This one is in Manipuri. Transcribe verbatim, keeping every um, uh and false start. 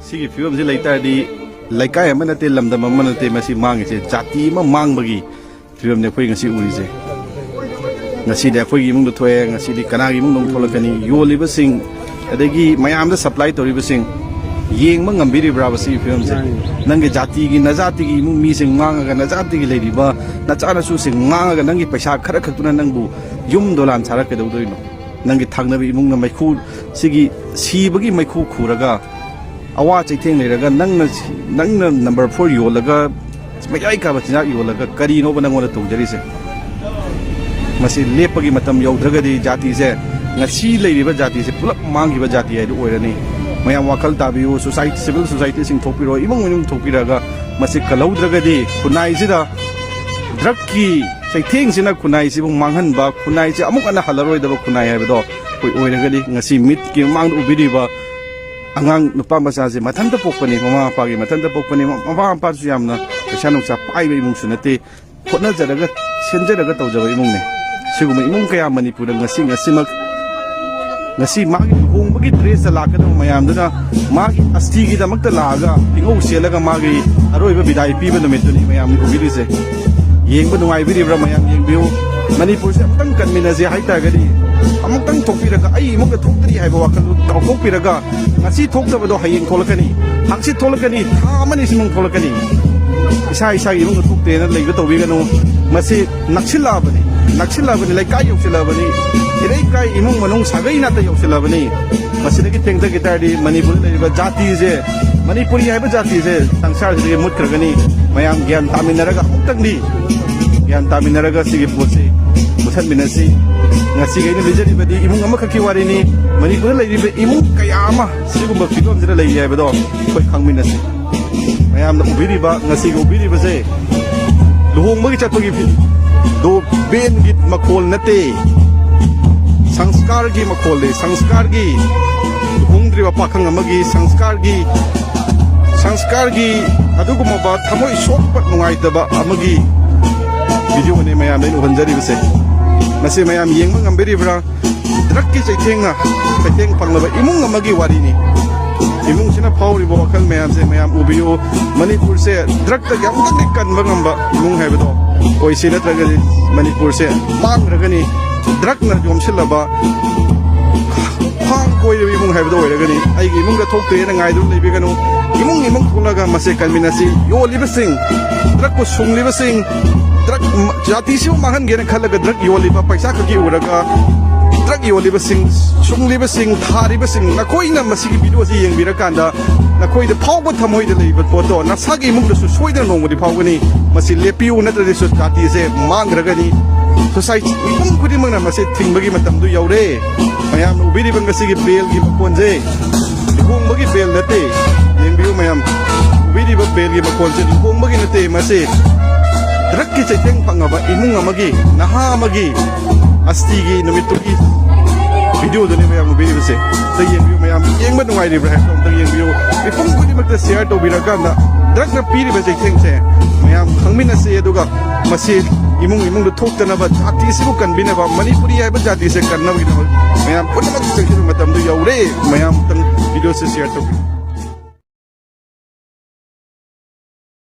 ꯁꯤꯒꯤ ꯐꯤꯕꯝꯁꯤ ꯂꯩꯇꯥꯔꯗꯤ ꯂꯩꯀꯥꯏ ꯑꯃ ꯅꯠꯇꯦ, ꯂꯝꯗꯝ ꯑꯃ ꯅꯠꯇꯦ, ꯃꯁꯤ ꯃꯥꯡꯉꯤꯁꯦ ꯖꯥꯇꯤ ꯑꯃ ꯃꯥꯡꯕꯒꯤ ꯐꯤꯕꯝꯅꯤ ꯑꯩꯈꯣꯏ ꯉꯁꯤ ꯎꯔꯤꯁꯦ꯫ ꯉꯁꯤꯗꯤ ꯑꯩꯈꯣꯏꯒꯤ ꯏꯃꯨꯡꯗ ꯊꯣꯛꯑꯦ, ꯉꯁꯤꯗꯤ ꯀꯅꯥꯒꯤ ꯏꯃꯨꯡꯗ ꯑꯃꯨꯛ ꯊꯣꯛꯂꯛꯀꯅꯤ? ꯌꯣꯜꯂꯤꯕꯁꯤꯡ, ꯑꯗꯒꯤ ꯃꯌꯥꯝꯗ ꯁꯄ꯭ꯂꯥꯏ ꯇꯧꯔꯤꯕꯁꯤꯡ ꯌꯦꯡꯕ ꯉꯝꯕꯤꯔꯤꯕ꯭ꯔꯥꯕ ꯁꯤꯒꯤ ꯐꯤꯕꯝꯁꯦ? ꯅꯪꯒꯤ ꯖꯥꯇꯤꯒꯤ, ꯅꯖꯥꯇꯤꯒꯤ ꯏꯃꯨꯡ ꯃꯤꯁꯤꯡ ꯃꯥꯡꯉꯒ ꯅꯖꯥꯇꯤꯒꯤ ꯂꯩꯔꯤꯕ ꯅꯆꯥꯅꯁꯨꯁꯤꯡ ꯃꯥꯡꯉꯒ ꯅꯪꯒꯤ ꯄꯩꯁꯥ ꯈꯔ ꯈꯛꯇꯨꯅ ꯅꯪꯕꯨ ꯌꯨꯝ ꯗꯣꯂꯥꯟ ꯁꯥꯔ ꯀꯩꯗꯧꯗꯣꯏꯅꯣ? ꯅꯪꯒꯤ ꯊꯪꯅꯕ ꯏꯃꯨꯡꯅ ꯃꯩꯈꯨ, ꯁꯤꯒꯤ ꯁꯤꯕꯒꯤ ꯃꯩꯈꯨ ꯈꯨꯔꯒ ꯑꯋꯥ ꯆꯩꯊꯦꯡ ꯂꯩꯔꯒ ꯅꯪꯅ, ꯅꯪꯅ ꯅꯝꯕꯔ ꯐꯣꯔ ꯌꯣꯜꯂꯒ ꯃꯌꯥꯏ ꯀꯥꯕ ꯆꯤꯟꯖꯥꯛ ꯌꯣꯜꯂꯒ ꯀꯔꯤꯅꯣꯕ ꯅꯪꯉꯣꯟꯗ ꯇꯧꯖꯔꯤꯁꯦ? ꯃꯁꯤ ꯂꯦꯞꯄꯒꯤ ꯃꯇꯝ ꯌꯧꯗ꯭ꯔꯒꯗꯤ ꯖꯥꯇꯤꯁꯦ, ꯉꯁꯤ ꯂꯩꯔꯤꯕ ꯖꯥꯇꯤꯁꯦ ꯄꯨꯂꯞ ꯃꯥꯡꯈꯤꯕ ꯖꯥꯇꯤ ꯍꯥꯏꯗꯨ ꯑꯣꯏꯔꯅꯤ꯫ ꯃꯌꯥꯝ ꯋꯥꯈꯜ ꯇꯥꯕꯤꯌꯨ, ꯁꯣꯁꯥꯏꯇꯤ, ꯁꯤꯚꯤꯜ ꯁꯣꯁꯥꯏꯇꯤꯁꯤꯡ ꯊꯣꯛꯄꯤꯔꯣ, ꯏꯃꯨꯡ ꯃꯅꯨꯡ ꯊꯣꯛꯄꯤꯔꯒ ꯃꯁꯤ ꯀꯜꯍꯧꯗ꯭ꯔꯒꯗꯤ ꯈꯨꯟꯅꯥꯏꯁꯤꯗ ꯗ꯭ꯔꯛꯀꯤ ꯆꯩꯊꯦꯡꯁꯤꯅ ꯈꯨꯟꯅꯥꯏꯁꯤꯕꯨ ꯃꯥꯡꯍꯟꯕ, ꯈꯨꯟꯅꯥꯏꯁꯤ ꯑꯃꯨꯛ ꯍꯟꯅ ꯍꯜꯂꯔꯣꯏꯗꯕ ꯈꯨꯟꯅꯥꯏ ꯍꯥꯏꯕꯗꯣ ꯑꯩꯈꯣꯏ ꯑꯣꯏꯔꯒꯗꯤ ꯉꯁꯤ ꯃꯤꯠꯀꯤ ꯃꯃꯥꯡꯗ ꯎꯕꯤꯔꯤꯕ ꯑꯉꯥꯡ ꯅꯨꯄꯥ ꯃꯆꯥꯁꯦ ꯃꯊꯟꯇ ꯄꯣꯛꯄꯅꯤ, ꯃꯃꯥ ꯃꯄꯥꯒꯤ ꯃꯊꯟꯇ ꯄꯣꯛꯄꯅꯤ꯫ ꯃꯃꯥ ꯃꯄꯥꯁꯨ ꯌꯥꯝꯅ ꯄꯩꯁꯥ ꯅꯨꯡꯁꯥ ꯄꯥꯏꯕ ꯏꯃꯨꯡꯁꯨ ꯅꯠꯇꯦ, ꯍꯣꯠꯅꯖꯔꯒ ꯁꯦꯝꯖꯔꯒ ꯇꯧꯖꯕ ꯏꯃꯨꯡꯅꯤ꯫ ꯁꯤꯒꯨꯝꯕ ꯏꯃꯨꯡ ꯀꯌꯥ ꯃꯅꯤꯄꯨꯔꯗ ꯉꯁꯤ, ꯉꯁꯤꯃꯛ, ꯉꯁꯤ ꯃꯥꯒꯤ ꯂꯨꯍꯣꯡꯕꯒꯤ ꯗ꯭ꯔꯦꯁꯇ ꯂꯥꯛꯀꯗꯕ ꯃꯌꯥꯝꯗꯨꯅ ꯃꯥꯒꯤ ꯑꯁꯇꯤꯒꯤꯗꯃꯛꯇ ꯂꯥꯛꯑꯒ ꯄꯤꯉꯧ ꯆꯦꯜꯂꯒ ꯃꯥꯒꯤ ꯑꯔꯣꯏꯕ ꯕꯤꯗꯥꯏ ꯄꯤꯕ ꯅꯨꯃꯤꯠꯇꯨꯅꯤ ꯃꯌꯥꯝꯅ ꯎꯕꯤꯔꯤꯁꯦ꯫ ꯌꯦꯡꯕ ꯅꯨꯡꯉꯥꯏꯕꯤꯔꯤꯕ꯭ꯔꯥ? ꯃꯌꯥꯝ ꯌꯦꯡꯕꯤꯌꯨ꯫ ꯃꯅꯤꯄꯨꯔꯁꯦ ꯑꯃꯨꯛꯇꯪ ꯀꯟꯃꯤꯟꯅꯁꯦ ꯍꯥꯏꯇꯥꯔꯒꯗꯤ, ꯑꯃꯨꯛꯇꯪ ꯊꯣꯛꯄꯤꯔꯒ, ꯑꯩ ꯏꯃꯨꯡꯗ ꯊꯣꯛꯇ꯭ꯔꯤ ꯍꯥꯏꯕ ꯋꯥꯈꯜꯗꯨ ꯆꯥꯎꯊꯣꯛꯄꯤꯔꯒ, ꯉꯁꯤ ꯊꯣꯛꯇꯕꯗꯣ ꯍꯌꯦꯡ ꯊꯣꯛꯂꯛꯀꯅꯤ, ꯍꯪꯆꯤꯠ ꯊꯣꯛꯂꯛꯀꯅꯤ, ꯊꯥ ꯑꯃꯅꯤ ꯁꯤꯃꯨꯛ ꯊꯣꯛꯂꯛꯀꯅꯤ꯫ ꯏꯁꯥ ꯏꯁꯥꯒꯤ ꯏꯃꯨꯡꯗ ꯊꯣꯛꯇꯦꯅ ꯂꯩꯕ ꯇꯧꯕꯤꯒꯅꯨ꯫ ꯃꯁꯤ ꯅꯛꯁꯤꯜꯂꯛꯑꯕꯅꯤ, ꯅꯛꯁꯤꯜꯂꯛꯑꯕꯅꯤ, ꯂꯩꯀꯥꯏ ꯌꯧꯁꯤꯜꯂꯛꯑꯕꯅꯤ꯫ ꯏꯔꯩꯀꯥꯏ, ꯏꯃꯨꯡ ꯃꯅꯨꯡ, ꯁꯥꯒꯩ ꯅꯥꯇꯩ ꯌꯧꯁꯤꯜꯂꯛꯑꯕꯅꯤ꯫ ꯃꯁꯤꯗꯒꯤ ꯊꯦꯡꯊꯈꯤ ꯇꯥꯔꯗꯤ ꯃꯅꯤꯄꯨꯔꯗ ꯂꯩꯔꯤꯕ ꯖꯥꯇꯤꯁꯦ, ꯃꯅꯤꯄꯨꯔꯤ ꯍꯥꯏꯕ ꯖꯥꯇꯤꯁꯦ ꯁꯪꯁꯥꯔꯁꯤꯗꯒꯤ ꯃꯨꯠꯈ꯭ꯔꯒꯅꯤ꯫ ꯃꯌꯥꯝ ꯒ꯭ꯌꯥꯟ ꯇꯥꯃꯤꯟꯅꯔꯒ ꯑꯃꯨꯛꯇꯪꯗꯤ, ꯒ꯭ꯌꯥꯟ ꯇꯥꯃꯤꯟꯅꯔꯒ ꯁꯤꯒꯤ ꯄꯣꯠꯁꯤ ꯃꯨꯊꯠꯃꯤꯟꯅꯁꯤ꯫ ꯉꯁꯤꯒꯤ ꯑꯩꯅ ꯂꯤꯖꯔꯤꯕꯗꯤ ꯏꯃꯨꯡ ꯑꯃꯈꯛꯀꯤ ꯋꯥꯔꯤꯅꯤ꯫ ꯃꯅꯤꯄꯨꯔꯗ ꯂꯩꯔꯤꯕ ꯏꯃꯨꯡ ꯀꯌꯥ ꯑꯃ ꯁꯤꯒꯨꯝꯕ ꯐꯤꯕꯝꯁꯤꯗ ꯂꯩꯔꯤ ꯍꯥꯏꯕꯗꯣ ꯑꯩꯈꯣꯏ ꯈꯪꯃꯤꯟꯅꯁꯤ꯫ ꯃꯌꯥꯝꯅ ꯎꯕꯤꯔꯤꯕ, ꯉꯁꯤꯒꯤ ꯎꯕꯤꯔꯤꯕꯁꯦ ꯂꯨꯍꯣꯡꯕꯒꯤ ꯆꯠꯄꯒꯤ ꯐꯤ-, ꯗꯣ ꯕꯦꯟꯒꯤ ꯃꯈꯣꯜ ꯅꯠꯇꯦ꯫ ꯁꯪꯁꯀꯥꯔꯒꯤ ꯃꯈꯣꯜꯅꯤ, ꯁꯪꯁꯀꯥꯔꯒꯤ꯫ ꯂꯨꯍꯣꯡꯗ꯭ꯔꯤꯕ ꯄꯥꯈꯪ ꯑꯃꯒꯤ ꯁꯪꯁꯀꯥꯔꯒꯤ, ꯁꯪꯁꯀꯥꯔꯒꯤ ꯑꯗꯨꯒꯨꯝꯂꯕ ꯊꯃꯣꯏ ꯁꯣꯛꯄ ꯅꯨꯡꯉꯥꯏꯇꯕ ꯑꯃꯒꯤ ꯚꯤꯗꯤꯑꯣꯅꯤ ꯃꯌꯥꯝꯗ ꯑꯩꯅ ꯎꯍꯟꯖꯔꯤꯕꯁꯦ꯫ ꯃꯁꯤ ꯃꯌꯥꯝ ꯌꯦꯡꯕ ꯉꯝꯕꯤꯔꯤꯕ꯭ꯔꯥ? ꯗ꯭ꯔꯛꯀꯤ ꯆꯩꯊꯦꯡꯅ ꯆꯩꯊꯦꯡ ꯐꯪꯂꯕ ꯏꯃꯨꯡ ꯑꯃꯒꯤ ꯋꯥꯔꯤꯅꯤ꯫ ꯏꯃꯨꯡꯁꯤꯅ ꯐꯥꯎꯔꯤꯕ ꯋꯥꯈꯜ ꯃꯌꯥꯝꯁꯦ ꯃꯌꯥꯝ ꯎꯕꯤꯌꯨ꯫ ꯃꯅꯤꯄꯨꯔꯁꯦ ꯗ꯭ꯔꯛꯇꯒꯤ ꯑꯃꯨꯛꯇꯪꯗꯤ ꯀꯟꯕ ꯉꯝꯕ ꯏꯃꯨꯡ ꯍꯥꯏꯕꯗꯣ ꯑꯣꯏꯁꯤ, ꯅꯠꯇ꯭ꯔꯒꯗꯤ ꯃꯅꯤꯄꯨꯔꯁꯦ ꯃꯥꯡꯈ꯭ꯔꯒꯅꯤ꯫ ꯗ꯭ꯔꯛꯅ ꯌꯣꯝꯁꯤꯜꯂꯕ ꯈ꯭ꯋꯥꯡ ꯀꯣꯏꯔꯕ ꯏꯃꯨꯡ ꯍꯥꯏꯕꯗꯣ ꯑꯣꯏꯔꯒꯅꯤ꯫ ꯑꯩꯒꯤ ꯏꯃꯨꯡꯗ ꯊꯣꯛꯇ꯭ꯔꯦꯅ ꯉꯥꯏꯗꯨꯅ ꯂꯩꯕꯤꯒꯅꯨ꯫ ꯏꯃꯨꯡ ꯏꯃꯨꯡ ꯊꯣꯛꯂꯒ ꯃꯁꯦ ꯀꯟꯃꯤꯟꯅꯁꯤ꯫ ꯌꯣꯜꯂꯤꯕꯁꯤꯡ, ꯗ꯭ꯔꯛꯄꯨ ꯁꯨꯡꯂꯤꯕꯁꯤꯡ, ꯗ꯭ꯔꯛ ꯖꯥꯇꯤꯁꯤꯕꯨ ꯃꯥꯡꯍꯟꯒꯦꯅ ꯈꯜꯂꯒ ꯗ꯭ꯔꯛ ꯌꯣꯜꯂꯤꯕ, ꯄꯩꯁꯥ ꯈꯛꯀꯤ ꯎꯔꯒ ꯗ꯭ꯔꯛ ꯌꯣꯜꯂꯤꯕꯁꯤꯡ, ꯁꯨꯡꯂꯤꯕꯁꯤꯡ, ꯊꯥꯔꯤꯕꯁꯤꯡ, ꯅꯈꯣꯏꯅ ꯃꯁꯤꯒꯤ ꯚꯤꯗꯤꯑꯣꯁꯤ ꯌꯦꯡꯕꯤꯔꯀꯥꯟꯗ ꯅꯈꯣꯏꯗ ꯐꯥꯎꯕ ꯊꯃꯣꯏꯗ ꯂꯩꯕ ꯄꯣꯠꯇꯣ ꯅꯁꯥꯒꯤ ꯏꯃꯨꯡꯗꯁꯨ ꯁꯣꯏꯗꯅ ꯅꯣꯡꯃꯗꯤ ꯐꯥꯎꯒꯅꯤ꯫ ꯃꯁꯤ ꯂꯦꯞꯄꯤꯌꯨ, ꯅꯠꯇ꯭ꯔꯗꯤ ꯁꯣꯁꯥꯏꯇꯤꯁꯦ ꯃꯥꯡꯈ꯭ꯔꯒꯅꯤ꯫ ꯁꯣꯁꯥꯏꯇꯤ ꯃꯤꯄꯨꯝ ꯈꯨꯗꯤꯡꯃꯛꯅ ꯃꯁꯤ ꯊꯤꯡꯕꯒꯤ ꯃꯇꯝꯗꯨ ꯌꯧꯔꯦ꯫ ꯃꯌꯥꯝꯅ ꯎꯕꯤꯔꯤꯕ ꯉꯁꯤꯒꯤ ꯕꯦꯜꯒꯤ ꯃꯈꯣꯟꯁꯦ ꯂꯨꯍꯣꯡꯕꯒꯤ ꯕꯦꯜ ꯅꯠꯇꯦ꯫ ꯌꯦꯡꯕꯤꯌꯨ ꯃꯌꯥꯝ, ꯎꯕꯤꯔꯤꯕ ꯕꯦꯜꯒꯤ ꯃꯈꯣꯟꯁꯦ ꯂꯨꯍꯣꯡꯕꯒꯤ ꯅꯠꯇꯦ, ꯃꯁꯤ ꯗ꯭ꯔꯛꯀꯤ ꯆꯩꯊꯦꯡ ꯐꯪꯉꯕ ꯏꯃꯨꯡ ꯑꯃꯒꯤ, ꯅꯍꯥ ꯑꯃꯒꯤ ꯑꯁꯇꯤꯒꯤ ꯅꯨꯃꯤꯠꯇꯨꯒꯤ ꯚꯤꯗꯤꯑꯣꯗꯨꯅꯦ ꯃꯌꯥꯝ ꯎꯕꯤꯔꯤꯕꯁꯦ꯫ ꯑꯝꯇ ꯌꯦꯡꯕꯤꯌꯨ ꯃꯌꯥꯝ, ꯌꯦꯡꯕ ꯅꯨꯡꯉꯥꯏꯔꯤꯕ꯭ꯔꯥ ꯍꯥꯏꯕꯗꯣ ꯑꯝꯇ ꯌꯦꯡꯕꯤꯌꯨ꯫ ꯃꯤꯄꯨꯝ ꯈꯨꯗꯤꯡꯃꯛꯇ ꯁꯤꯌꯔ ꯇꯧꯕꯤꯔꯀꯥꯟꯗ ꯗ꯭ꯔꯛꯅ ꯄꯤꯔꯤꯕ ꯆꯩꯊꯦꯡꯁꯦ ꯃꯌꯥꯝ ꯈꯪꯃꯤꯟꯅꯁꯤ, ꯑꯗꯨꯒ ꯃꯁꯤ ꯏꯃꯨꯡ ꯏꯃꯨꯡꯗ ꯊꯣꯛꯇꯅꯕ, ꯖꯥꯇꯤꯁꯤꯕꯨ ꯀꯟꯕꯤꯅꯕ, ꯃꯅꯤꯄꯨꯔꯤ ꯍꯥꯏꯕ ꯖꯥꯇꯤꯁꯦ ꯀꯟꯅꯕꯒꯤꯗꯃꯛ ꯃꯌꯥꯝ ꯄꯨꯝꯅꯃꯛ ꯆꯪꯁꯤꯟꯕ ꯃꯇꯝꯗꯨ ꯌꯧꯔꯦ꯫ ꯃꯌꯥꯝ ꯑꯝꯇꯪ ꯚꯤꯗꯤꯑꯣꯁꯦ ꯁꯤꯌꯔ ꯇꯧꯕꯤꯌꯨ꯫